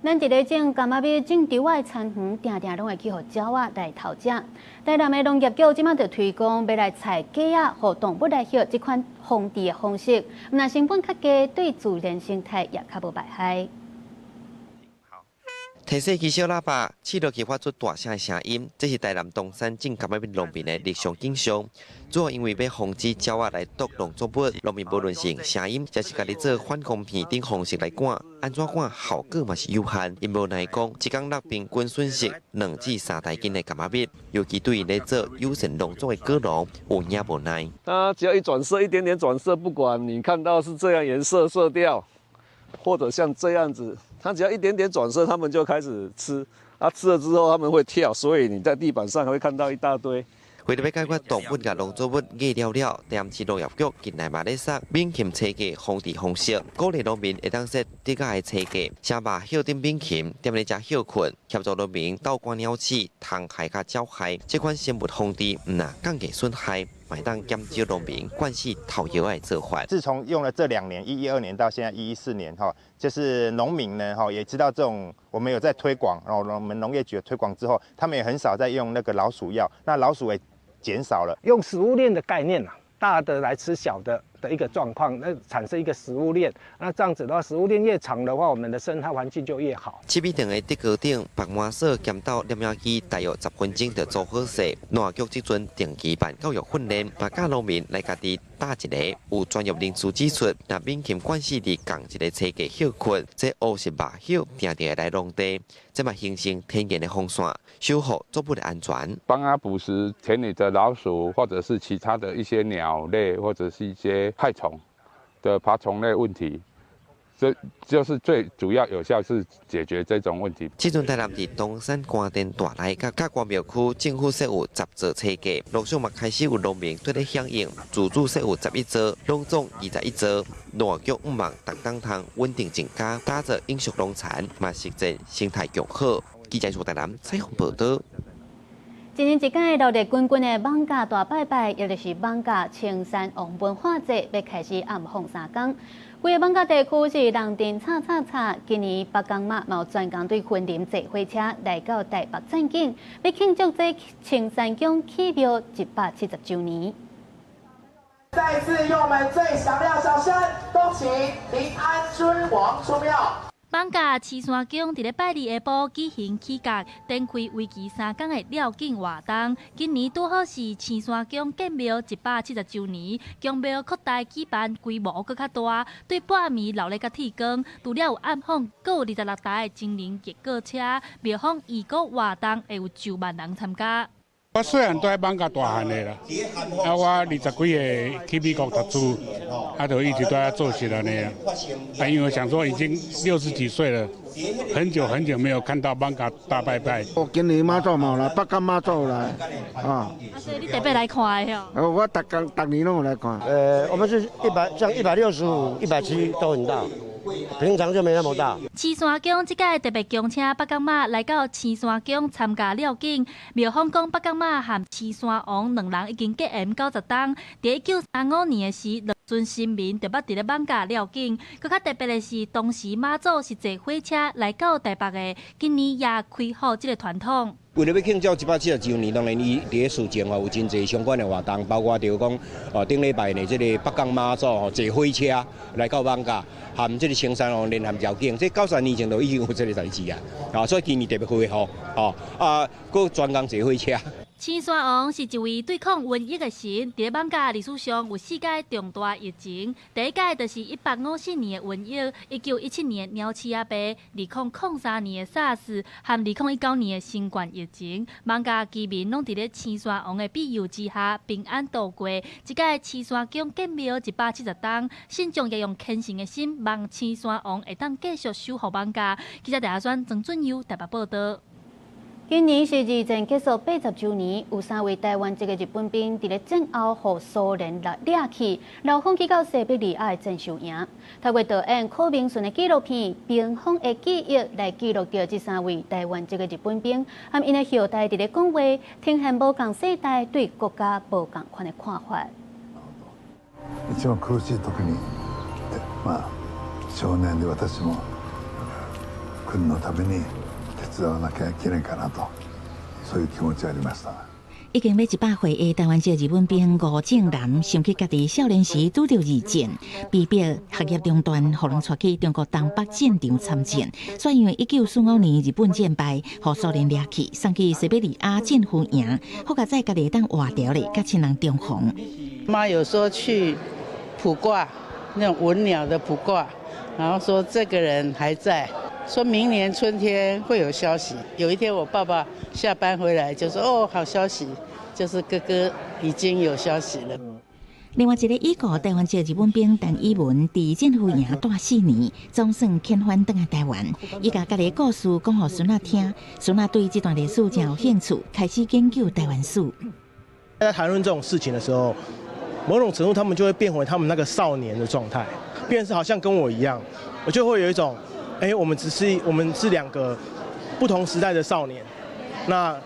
咱佇咧種柑仔蜜、種稻仔的田園，定定攏會去予鳥仔來偷食。台南的農業局這馬就推廣，欲來採雞仔，予動物來歇，這款防治的方式，毋但成本較低，對自然生態也較無敗害。提細支小喇叭，試落去發出大聲的聲音，這是台南東山種柑仔蜜農民的日常景象。主要因為欲防止鳥仔來啄農作物，農民無論是用聲音，抑是家己做反光片等方式來趕，按怎趕效果嘛是有限。𪜶無奈講，一工落平均損失2至3台斤的柑仔蜜，尤其對𪜶咧做友善農作的果農有影無奈。它只要一轉色，一點點轉色，不管你看到是這樣顏色色調，或者像這樣子。它只要一點點轉色，它們就開始吃。啊，吃了之後他們會跳，所以你在地板上還會看到一大堆。為著欲解決動物共農作物咬了了，台南市農業局近來嘛咧設猛禽車架防治方式，鼓勵農民會當設竹仔的車架，聲肉葉頂猛禽踮咧遮歇睏，協助農民鬥趕鳥鼠、蟲害佮鳥害。這款生物防治毋但降低損害，嘛會當減少農民灌死頭藥的做法。自從用了這2年，112年到現在114年，哈，就是農民呢，哈，也知道這種我們有在推廣，然後我們農業局推廣之後，他們也很少在用那個老鼠藥，那老鼠也減少了。用食物鏈的概念啊，大的來吃小的的一個狀況，那產生一個食物鏈，那這樣子的話，食物鏈越長的話，我們的生態環境就越好。七米長的竹篙頂，縛滿索兼鬥攝影機，大約10分鐘就做好勢。農業局這陣定期辦教育訓練，嘛教農民來家己搭一个。有專業人士指出，若猛禽慣勢佇仝一个車架歇睏，這烏色肉葉定定會來農地，這嘛形成天然的防線，守護作物的安全。幫他捕食田裡的老鼠，或者是其他的一些鳥類，或者是一些害蟲的爬蟲類問題，這就是最主要有效是解決這種問題。這陣台南佇東山關電大內佮關廟區政府設有10座車架，陸續嘛開始有農民對咧響應，自主設有11座，攏總21座。農業局向望逐冬通穩定增加，打造永續農田，嘛實踐生態共好。記者台南採訪報導。一年一屆熱熱滾滾的艋舺大拜拜，也就是艋舺青山王文化節，欲開始暗放3工。規个艋舺地區是人陣吵吵吵。今年北港媽嘛有專工對雲林坐火車來到台北讚景，欲慶祝這青山宮起廟170週年。再次用我們最響亮掌聲，恭喜平安尊王出廟。艋舺狮山宮佇咧拜二下晡舉行起角，展開為期3工的繞境活動。今年拄好是獅山宮建廟170週年，宮廟擴大舉辦規模閣較大，對半暝鬧熱佮天光，除了有暗訪，閣有26台精靈結果車，廟方預估活動會有上萬人參加。我細漢蹛佇艋舺大漢的啦，啊，我20幾歲去美國讀書，啊，就一直蹛遐做事按呢啊。啊，因為想說已經60幾歲了，很久很久沒有看到艋舺大拜拜。哦，今年媽祖嘛有來，北港媽祖有來，啊。啊，所以你特別來看的哦。哦，我逐工逐年攏有來看。我們是100，像165、170都很大。平常就沒那麼大。獅山宮這屆特別恭請北港媽來到獅山宮參加繞境。廟方講北港媽和獅山王兩人已經結緣90冬。佇1935年的時，兩尊神明就捌佇咧艋舺繞境。閣較特別的是，當時媽祖是坐火車來到台北的，今年也開復這個傳統。為了欲慶祝170週年，當然伊佇咧事前吼有真濟相關的活動，包括著講哦頂禮拜呢，這個北港媽祖吼坐火車來到艋舺，和這個青山王聯合繞境，這90年前就已經有這個代誌啊，啊，所以今年特別恢復，吼啊，閣專工坐火車。青山王是一位對抗瘟疫的神，佇咧艋舺歷史上有四屆重大疫情，第一屆就是1854年的瘟疫，1917年鳥鼠仔病，2003年的 SARS 和2019年的新冠疫情，艋舺居民攏佇咧青山王的庇佑之下平安度過。這屆獅山宮建廟170冬，信眾也用虔誠的心望青山王會當繼續守護艋舺。記者陳阿選、曾俊佑台北報導。今年是二戰結束80週年，有三位台灣籍的日本兵佇咧戰後予蘇聯來掠去，流放去到西伯利亞的戰俘營。透過導演柯明順的紀錄片《冰封的記憶》來記錄著這三位台灣籍的日本兵，和𪜶的後代佇咧講話，呈現無仝世代對國家無仝款的看法。一番苦しい時に、まあ少年で私も國のために手伝わなきゃいけないかなと、そういう気持ちありました。已經欲100歲的台灣籍日本兵吳正南，想起家己少年時拄著二戰，被迫學業中斷，予人帶去中國東北戰場參戰。煞因為1945年日本戰敗，予蘇聯掠去，送去西伯利亞戰俘營，好佳哉家己會當活著咧，佮親人重逢。媽有說去卜卦，那種文鳥的卜卦，然後說這個人還在。說明年春天會有消息。有一天我爸爸下班回來就說：“哦，好消息，就是哥哥已經有消息了。” 另外一個已故台灣籍日本兵陳以文，佇戰俘營蹛4年，總算遣返轉來台灣。伊共家己的故事講予孫仔聽，孫仔對這段歷史真有興趣，開始研究台灣史。在談論這種事情的時候，某種程度他們就會變回他們那個少年的狀態，變成是好像跟我一樣，我就會有一種。哎，我們是兩個不同時代的少年，那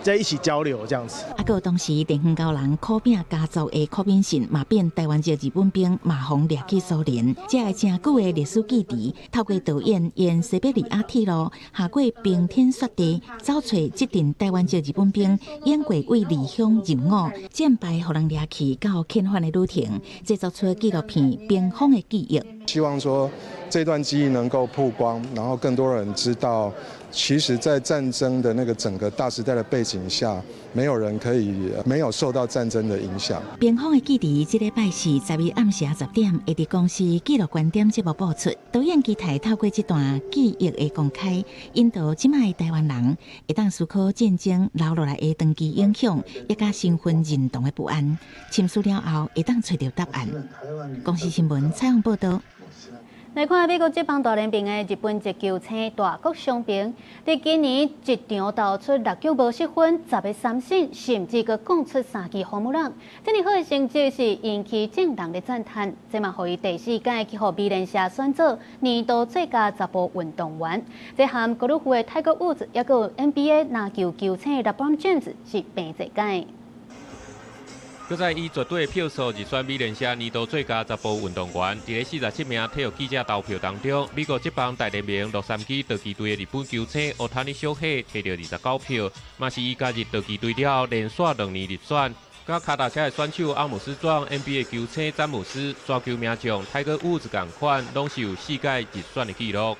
在一起交流這樣子。啊，閣有當時電園高人苦餅家族的柯敏信，嘛變台灣籍日本兵，嘛予掠去蘇聯，這个誠久的歷史記憶，透過導演沿西伯利亞鐵路下過冰天雪地，走揣這陣台灣籍日本兵演過為離鄉入伍戰敗予人掠去到遣返的旅程，製作出紀錄片《冰封的記憶》。希望說這段記憶能夠曝光，然後更多人知道，其實，在戰爭的那個整個大時代的背景下，沒有人可以沒有受到戰爭的影響。冰封的記憶，這禮拜四11暗時10點，會佇公視紀錄觀點節目播出。導演期待透過這段記憶的公開，引導這擺的台灣人會當思考戰爭留落來的長期影響，也佮身份認同的不安。深思了後，會當揣著答案。公視新聞採訪報導。來看美國職棒大聯盟的日本籍球星大谷翔平，佇今年一場投出六局無失分，10個三振，甚至閣摃出三支ホームラン，這麼好的成績是引起眾人的讚嘆。這嘛予伊第四擺去予美聯社選做年度最佳查埔運動員。這和高爾夫的泰戈伍茲，抑閣有 NBA 籃球球星 LeBron James 是平齊屆。閣再以絕對票數入選美聯社年度最佳查埔運動員，佇咧47名體育記者投票當中，美國職棒大聯盟洛杉磯道奇隊的日本球星大谷翔平摕著29票，嘛是伊加入道奇隊了後連續2年入選。佮跤踏車的選手阿姆斯壯、NBA 球星詹姆斯、沙球名將泰戈伍茲仝款，攏是有四屆入選的紀錄。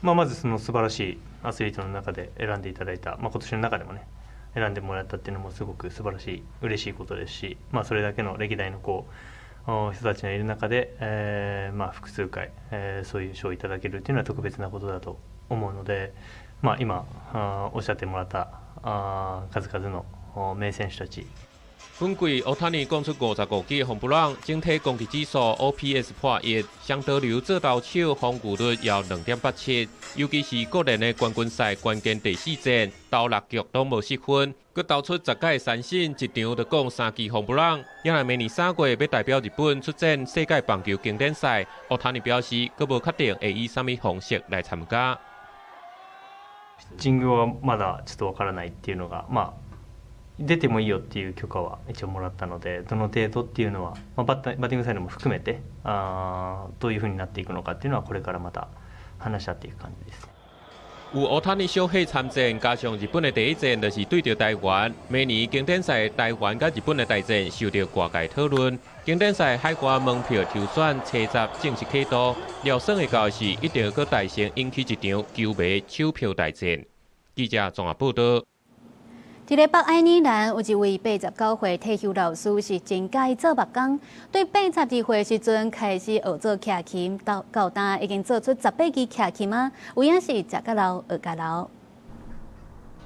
まあ、まずその素晴らしいアスリートの中で選んでいただいた、まあ、今年の中でもね選んでもらったっていうのもすごく素晴らしい嬉しいことですし、まあ、それだけの歴代のこう人たちがいる中で、まあ複数回、そういう賞をいただけるっていうのは特別なことだと思うので、まあ、今おっしゃってもらった数々の名選手たち。本季大谷講出55支ホームラン，整體攻擊指數 OPS 破一，雙刀流做投手防禦率有2.87，尤其是國聯的冠軍賽關鍵第四戰，投六局攏無失分，閣投出10個三振，一場就講三支ホームラン。也來明年3月欲代表日本出戰世界棒球經典賽，大谷表示閣無確定會以啥物方式來參加。ピッチングはまだちょっとわからないっていうのが、まあ出てもいいよっていう許可は一応もらったので、どの程度っていうのは、まあ、バッティングサイドも含めてどういうふうになっていくのかっていうのはこれからまた話し合っていく感じです。有大谷翔平參戰，加上日本的第一戰就是對著台灣。明年經典賽台灣佮日本的大戰受到外界討論。經典賽海外門票抽選初十正式啟動，料算會到時一定閣大聲引起一場球迷搶票大戰。記者綜合報道。佇咧北愛爾蘭有一位89歲退休老師是真佮意做木工，對82歲時陣開始學做徛琴，到到今已經做出18支徛琴啊，有影是食甲老學甲老。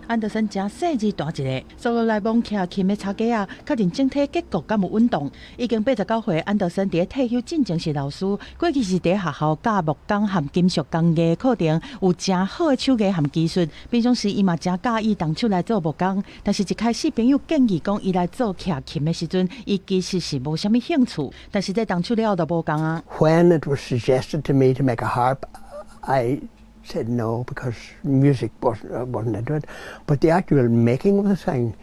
安德森誠細膩彈一个，紲落來摸徛琴的插架仔，確認整體結構敢有穩當。已經89歲，安德森佇咧退休進前是老師，過去是佇咧學校教木工和金屬工藝課程，有誠好的手藝和技術。平常時伊嘛誠佮意動手來做木工，但是一開始朋友建議講伊來做徛琴的時陣，伊其實是無啥物興趣。但是這動手了後就無仝啊。 When it was suggested to me to make a harp, I said no because music wasn't into it. But the actual making of the thing,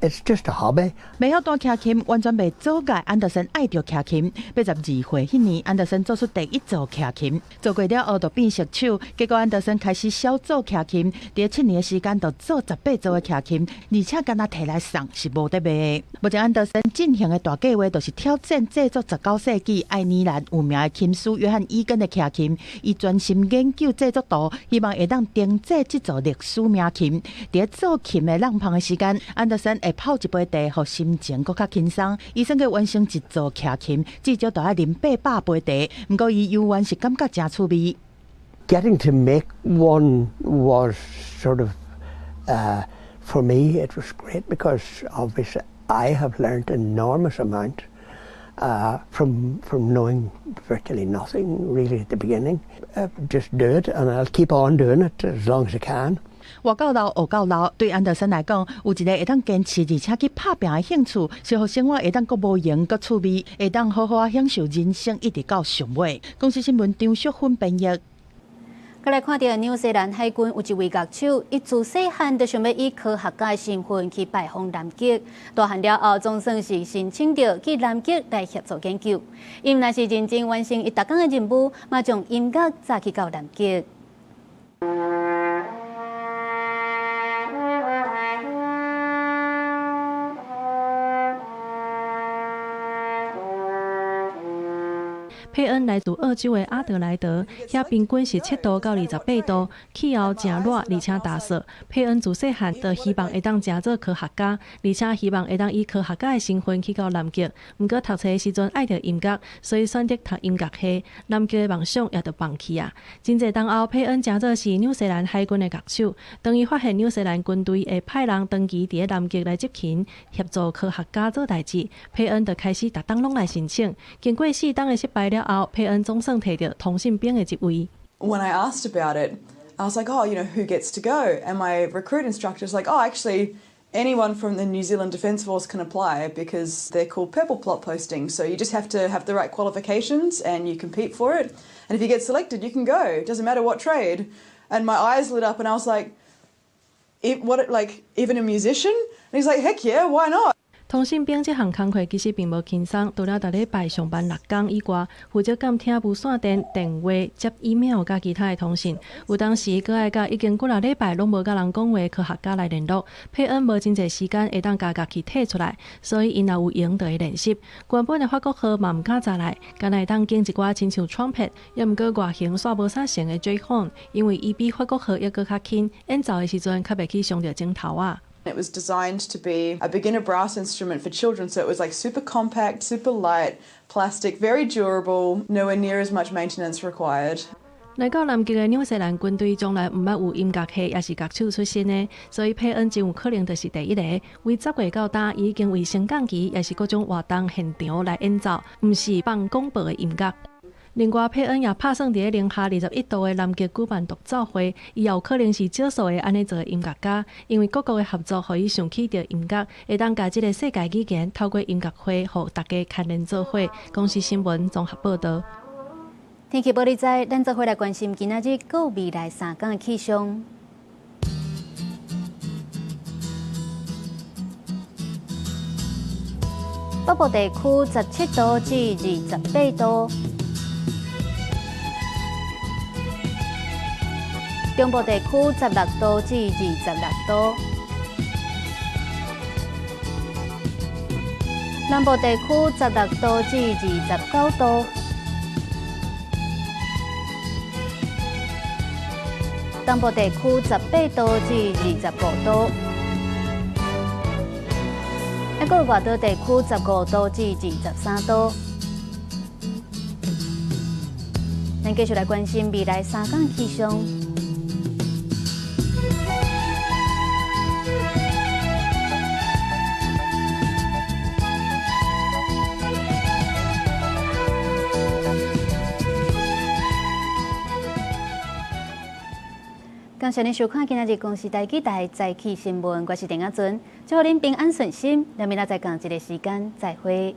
it's just a hobby. 袂曉彈徛琴，完全袂阻礙安德森愛著徛琴。82歲彼年，安德森做出第一座徛琴，做過了後就變熟手。結果安德森開始小做徛琴，佇7年的時間就做18座的徛琴，而且敢若提來送是無得賣的。目前安德森進行的大計劃，就是挑戰製作19世紀愛爾蘭有名的琴師約翰伊根的徛琴。伊專心研究製作圖，希望會當定製這座歷史名琴。佇做琴的空閒的時間，安德森會泡一杯茶，予心情閣較輕鬆。伊算計完成一座徛琴，至少都愛啉800杯茶。毋過伊猶原是感覺誠趣味。 Getting to make one was sort of, for me, it was great because obviously I have learned enormous amount from knowing virtually nothing really at the beginning. Just do it and I'll keep on doing it as long as I can. 活到老，學到老。對安德森來講，有一个會當堅持而且去拍拚的興趣，是予生活會當閣無閒閣趣味，會當好好仔享受人生，一直到上尾。公視新聞張淑芬編譯。閣來看著紐西蘭海軍有一位樂手，伊自細漢就想欲以科學家的身份去拜訪南極，大漢了後總算是申請著去南極來協助研究。伊毋但是認真完成伊逐工的任務，嘛將音樂載去到南極。佩恩來自澳洲的阿德萊德，遐平均是7度到28度，氣候誠熱而且乾燥。佩恩自細漢就希望會當成做科學家，而且希望會當以科學家的身份去到南極。毋過讀冊的時陣愛著音樂，所以選擇讀音樂系。南極的夢想也就放棄啊。真濟冬後，佩恩成做是紐西蘭海軍的樂手。當伊發現紐西蘭軍隊會派人長期佇咧南極來執勤，協助科學家做代誌，佩恩就開始逐冬攏來申請。經過4冬的失敗了後，佩恩總算提著通信兵的職位。 When I asked about it, I was like, "Oh, who gets to go?" And my recruit instructor's like, "Oh, actually, anyone from the New Zealand Defence Force can apply because they're called purple plot postings. So you just have to have the right qualifications and you compete for it. And if you get selected, you can go. It doesn't matter what trade." And my eyes lit up and I was like, "What, like, even a musician?" And he's like, "Heck yeah, why not?" 通信兵這項工課其實並無輕鬆，除了逐禮拜上班六工以外，負責監聽無線電、電話、接 email 佮其他的通訊。有當時閣愛佮已經幾若禮拜攏無佮人講話，科學家來聯絡。佩恩無真濟時間會當共家己提出來，所以𪜶若有閒就會練習。原本的法國號嘛毋敢早來，干焦會當揀一寡親像 trumpet，猶毋過外形煞無啥像的 J horn，因為伊比法國號猶閣較輕，演奏的時陣較袂去傷著指頭仔。 It was designed to be a beginner brass instrument for children, so it was like super compact, super light, plastic, very durable, nowhere near as much maintenance required. 來到南極的紐西蘭軍隊從來毋捌有音樂系抑是樂手出身的，所以佩恩真有可能就是第一個。為10月到今，伊已經為升降旗抑是各種活動現場來演奏，毋是放廣播的音樂。另外，佩恩也拍算佇咧零下21度的南極舉辦獨奏會，伊也有可能是少數的按呢做的音樂家，因為各國的合作，予伊想起著音樂，會當共這个世界語言透過音樂會，予大家牽連做伙。公視新聞綜合報導。天氣報你知，咱做伙來關心今仔日閣未來3工的氣象。北部地區17度至28度。中部地區16度至26度，南部地區16度至29度，東部地區18度至25度，抑閣外島地區15度至23度。咱繼續來關心未來3工氣象。感謝您收看今仔日公視台語台早起新聞，我是鄭亞尊，祝予恁平安順心，咱明仔載仝一个時間再會。